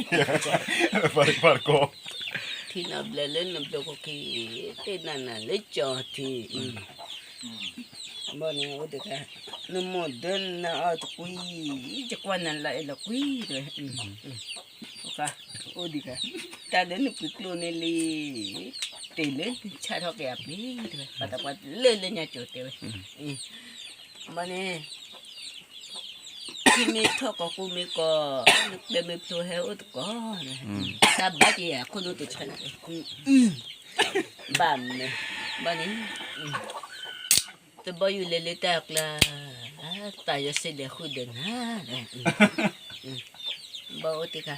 ပှၤတကီၢ်, ထံနီၤဘျၢလၢနဘျီခိၣ်ခံ, တ့ၢ်နၤနၤလၢကၠီထံ, ဘီန့ၣ်အိၣ်တခါ, နမိၢ်ဒၢနၤအီၤတကွံ, ယကွၢ်နၤလီၤအဲၣ်လီၤကွံ, တဝဲ, အိၣ်ဒံးခါ, တၢ်လၢနပှ့ၤကျိန့ၣ်လံ, တ့ၢ်လၢနဆါထီၣ်က့ၤအပျ့ၤ, တဝဲ, ပှၤတပှၤလၢလၢညါကၠီတဲဝဲ, ဘီန့ၣ် ထံမ့ၢ်ထီၣ်ကီၢ်ကူမ့ၢ်ကီၢ်, နကျဲမ့ၢ်ဖျိဟဲအိၣ်တကီၢ်, တၢ်ဘၣ်က့ၤယၤခိၣ်နူာ်တဆၢ, ဘၣ်မ့ၢ်, ဘၣ်န့ၣ်, တဘီယူၤလဲၤလၢတၢ်ကျါ, သးယီၤစ့လဲၤဃုာ်ဒီးနၤ, ဘၣ်အိၣ်တခါ,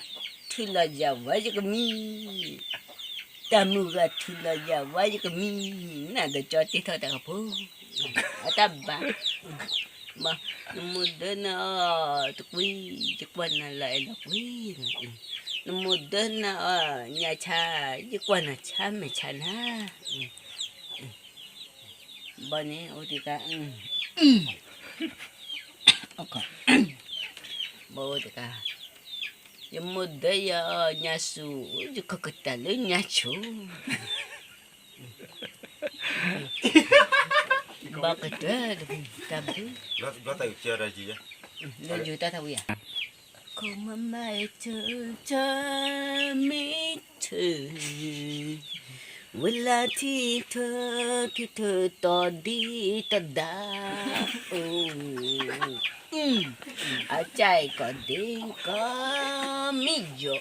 ထုးလီၤယၤဝဲယကမံ, တၢ်မုၢ်ဂၤထုးလီၤယၤဝဲယကမံ, နၤဒီးကၠီတ့ၢ်ထီၣ်တၢ်ကဖိ, အတၢ်ဘၣ် ဘၣ်, နမိၢ်ဒၢနၤအီၤတကွံ, ယကွၢ်နၤလီၤအဲၣ်လီၤကွံ, နမိၢ်ဒၢနၤအီၤညါဆါ, ယကွၢ်နၤဆါမဲာ်ဆါနၤ, ဘီန့ၣ်အိၣ်တခါ, ဘီအိၣ်တခါ, ယမိၢ်ဒၢယၤအီၤညါစူၤ, ယကကတၢၢ်လၢညါဆိ ဘၣ်ကတၢၢ်တပူၤတၢ်ဘျုး, လၢယူၤတၢ်ထဝံၤဧါ, ခိၣ်မၢမၤအ့ၣ်ထၢၣ်ထၢၣ်မ့ၢ်ထၢၣ်, ဝဲလၢထံထၢၣ်ထံထၢၣ်တီၤဒံတီၤဒါ, အိၣ် အကၢ်အံၤကီၢ်ဒ့ကီၢ်မံယီၤ,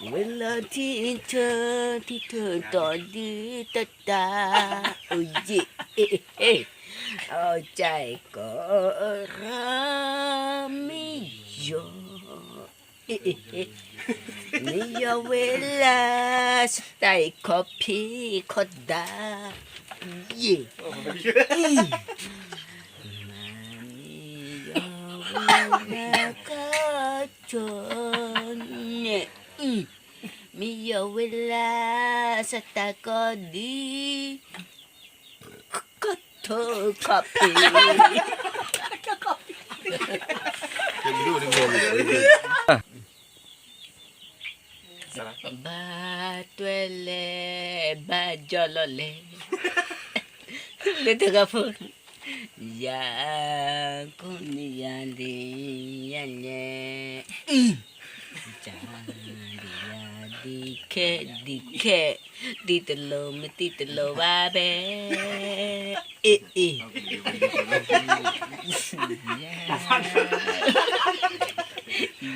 ဝဲလၢထံထၢၣ်ထံထၢၣ်တီၤဒံတီၤဒါ, အိၣ်ယ့ၣ်, အကၢ်အံၤကီၢ်ရၢမံယီၤ မ့ၢ်ယီၤဝဲလၢ စတၢ်အံၤခီဖံးခီဒါ, ယ့ၣ်, မ့ၢ်ယီၤဝဲလၢကီၢ်ကၠီန့ၣ်, မ့ၢ်ယီၤဝဲလၢ စတၢ်ကီၢ်ဒံ ကထိၣ်ခီၣ်ဖံး ဘၣ်တွဲလဲၣ် ဘၣ်ယီၢ်လီၤလဲၣ် လၢတဂၤဖိ ယၤကိးန့ၢ်ယၤဒ်ယၤလဲၣ် ယၤဒ်ယၤဒ်ခဲ ဒ်ခဲ ဒ်တလိၤမ့ၢ်တံၢ်တလိၤဘၣ်ဘဲ အ့ၣ်အ့ၣ်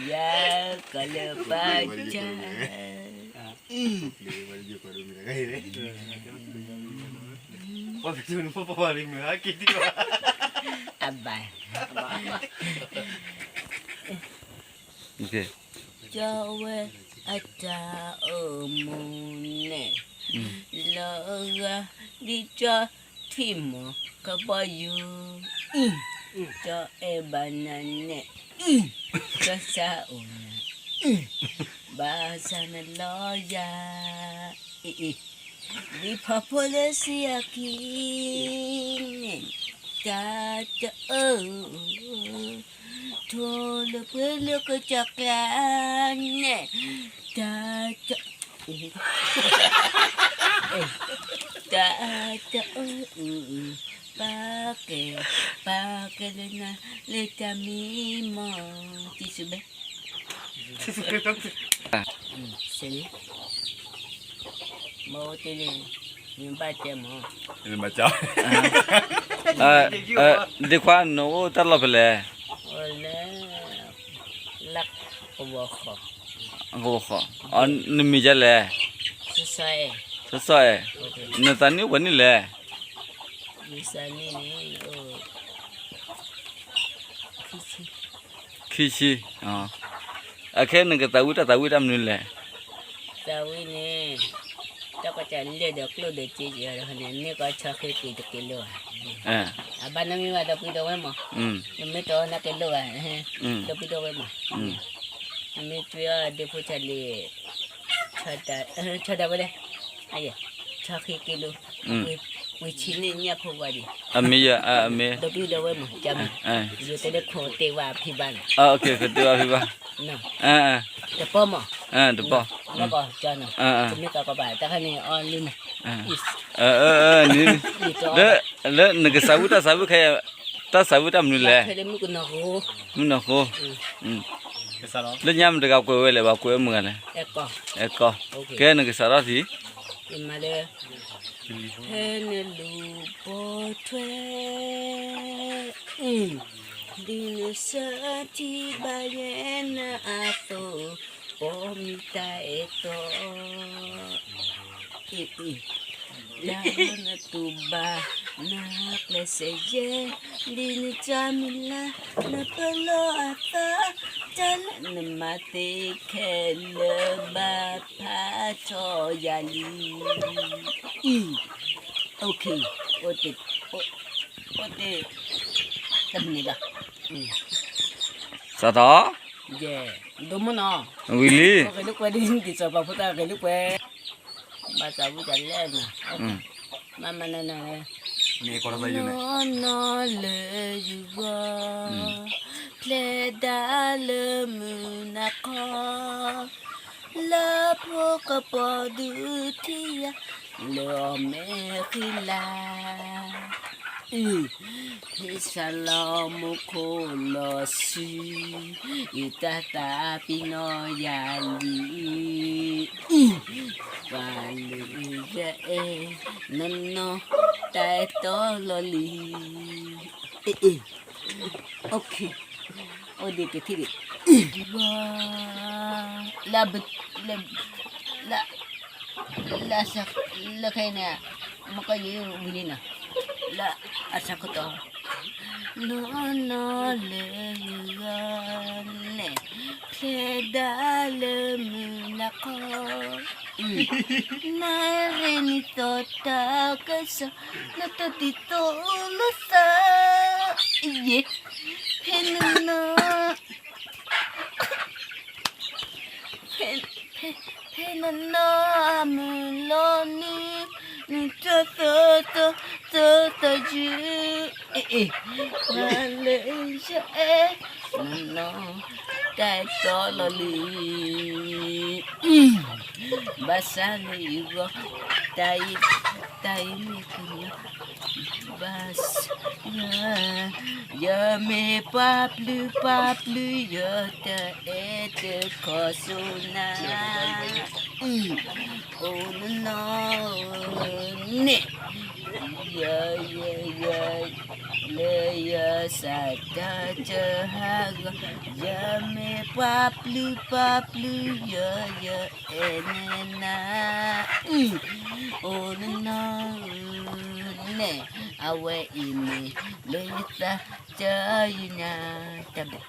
ယၤကီၢ်လၢပၢ်ကၢ် အဘၣ် ကၠီဝဲအတၢ်အိၣ်မူန့ၣ် လီၤဂာ်ဒ်ကၠီထံၣ်မီၢ်ကဘီယူၤ ကၠီအဲၣ်ဘၣ်နၤန့ၣ် ကၠီစၢ်အိၣ်နၤ ဘၣ်ဆၣ်နလီၤယၤ အ့ၣ်အ့ၣ် ဒ်ဖီဖိလၢစံအခံန့ၣ် တၢ်တအၢ ထိၣ်လၢပှဲၤလၢကစၢ်ကျါန့ၣ် တၢ်တ တၢ်တအၢ ပၢ်ကဲ ပၢ်ကဲလၢနၤ လၢတၢ်မံမီၢ် တံၤစူဘဲ စ့ မ့ၢ်တဲန့ၣ် နဘၣ်တဲမီၢ် နဘၣ်တဲ ဒ့ခွါ နအိၣ်တၢ်လီၢ်ဖဲလဲၣ် အိၣ်လၢ လၢကဝီၤဃီ ကဝီၤဃီ နမံၤဒ်လဲၣ် စီၤစီၤအဲၣ် နသးနံၣ်အိၣ်ပှဲၤနံၣ်လဲၣ် ယသးနံၣ်န့ၣ် အိၣ် ခံဆံ အခဲနကသးဝံၣ်တၢ်သးဝံၣ်တၢ်မနုၤလဲၣ် သးဝံၣ်န့ၣ် တၢ်ကစၢ်လဲၢ်ဒီးကျိၣ်ဒီးစ့ယၤဒီးန့ၣ် မ့ၢ်ကီၢ်ဆီၣ်ဃ့က့ၤတက့ၤလိာ်ဧါ အဘၣ်နမ့ၢ်ဘၣ်ဒီပုၢ်ဒီဝဲၢ်မး နမ့ၢ်တီနက့ၤလိာ်ဧါ ဒီပုၢ်ဒီဝဲၢ်မး နမ့ၢ်တွံၢ်အီၤဒ့ဖိဆၣ်လံ ဆီၣ်တၢ်ဝဲလဲၣ် ဆီၣ်ဃ့က့ၤလိာ် အပှ့ၤ ဝံၤဆံန့ၣ်ညၣ်ဖိဝါဒံး, အမ့ၢ်ယၤ, အမ့ၢ်, ဒီပုၢ်ဒီဝဲၢ်မး, ယတဲလၢခိၣ်တ့ၢ်ဝဲဖံဘၣ်န့ၣ်, တပီၢ်မး, တပီၢ်, ကမ့ၢ်ကီးကီးဘၣ် တခါန့ၣ်အီၤလံမး, လၢနကစၢ်ဝံၣ်တၢ်စၢ်ဝံၣ်ခဲအံၤ, တၢ်စၢ်ဝံၣ်တၢ်မနုၤလဲၣ်, မုၢ်နၤဃိ, လၢညါမတၤတဂၤကွဲးဝဲလဲၣ်, ဘၣ်ကွဲးဝဲမုၢ်ဂၤလဲၣ်, အဲၣ်ကီၢ်, ကဲနကစးထီၣ်ထံၣ် ဖဲနလူၤပိာ်ထွဲ, ဒ်နစၢထံဘၣ်ယဲနအသိး, ပိာ်မုၣ်တၢ်အဲၣ်တီ, တၢ်နတူၢ်ဘၣ်, နကျဲးစၢးယဲ, ဒ်နတၢ်မုၢ်လၢ်, နပလီၢ်အသး, တၢ်လၢနမၤသ့ခဲလၢာ်ဘၣ်ဖးထီၣ်ယၤလံ, အံၤ, အိၣ်တ့ၢ်, တမနုၤဘၣ်, စးထီၣ်, ဒိၣ်မုၢ်နီၤ, ဝံၤလံ, ဂဲၤလိာ်ကွဲဒ်နတံၤစီၤပၤဖိသၣ်ဂဲၤလိာ်ကွဲ, ဘၣ်သးဝံၣ်တၢ်လဲၣ်နီၤ, မ့ၢ်ကီးလၢယုၢ်န့ၣ်, နီၢ်နီၢ်လၢယဂီၢ်, ဖျဲးဒၣ်လၢမုၢ်နၤခီ, လၢဖိကပီၤဒုးထံၣ်ယၤ, လၢအီၣ်မ့ၢ်ဃံလၤ, အံၤ, ဟ့ၣ်စၢ်လီၤမူခိၣ်လီၤဆံ, ယတၢ်သးပ့ၤနီၣ်ယၤလံ, အံၤ, ပှၤလၢယအဲၣ်, နီၢ်နီၢ်, တၢ်အဲၣ်တီလီၤလံ, အ့ၣ်, အိၣ်ဒံးတထံၣ်ဒံး, လၢ, လၢ, လၢခဲအံၤန့ၣ်, မ့ၢ်ကီးယဝံၤလံနီၤ, လၢအဆၢကတီၢ်, နီၢ်နီၢ်လၢယဂီၢ်န့ၣ်, ဖျဲးဒၣ်လၢမုၢ်နၤခီ, နရ့နံၤသီတၢ်ကစီၣ်, နတတံၤသိးလၢသး, ယဲ, ဖဲနနီၤ ဖဲ, ဖဲ, ဖဲနနီၤမုၢ်လီၤနုၤ, နတၢ်သၢသၢသၢသၢယုၢ်, အ့ၣ်, ပှၤလၢယအဲၣ်, နီၢ်နီၢ်, တၢ်အဲၣ်တီလီၤလံ, ဘၣ်ဆၣ်လၢယဂီၢ်, တၢ်အံၤ, တၢ်အံၤမ့ၢ်ကညီ, ဘၣ်ဆၣ်, ယမ့ၢ်ပှၤပျုၢ်ပှၤပျုၢ် ယတအဲၣ်တခီစိနၤ, အိၣ်နီၢ်နီၢ်ဧၢန့ၣ်, ယ, ယ, ယ, လၢယစၢ်တၢ်တဟးဂီၤ, ယမ့ၢ်ပှၤပျုၢ်ပှၤပျုၢ် ယ, ယအဲၣ်န့ၢ်နၤ, အိၣ်နီၢ်နီၢ်ဧၢန့ၣ်, အဝဲအံၤန့ၣ်, လၢယသးတယုၢ်ညါ, တၢ်ဘျုး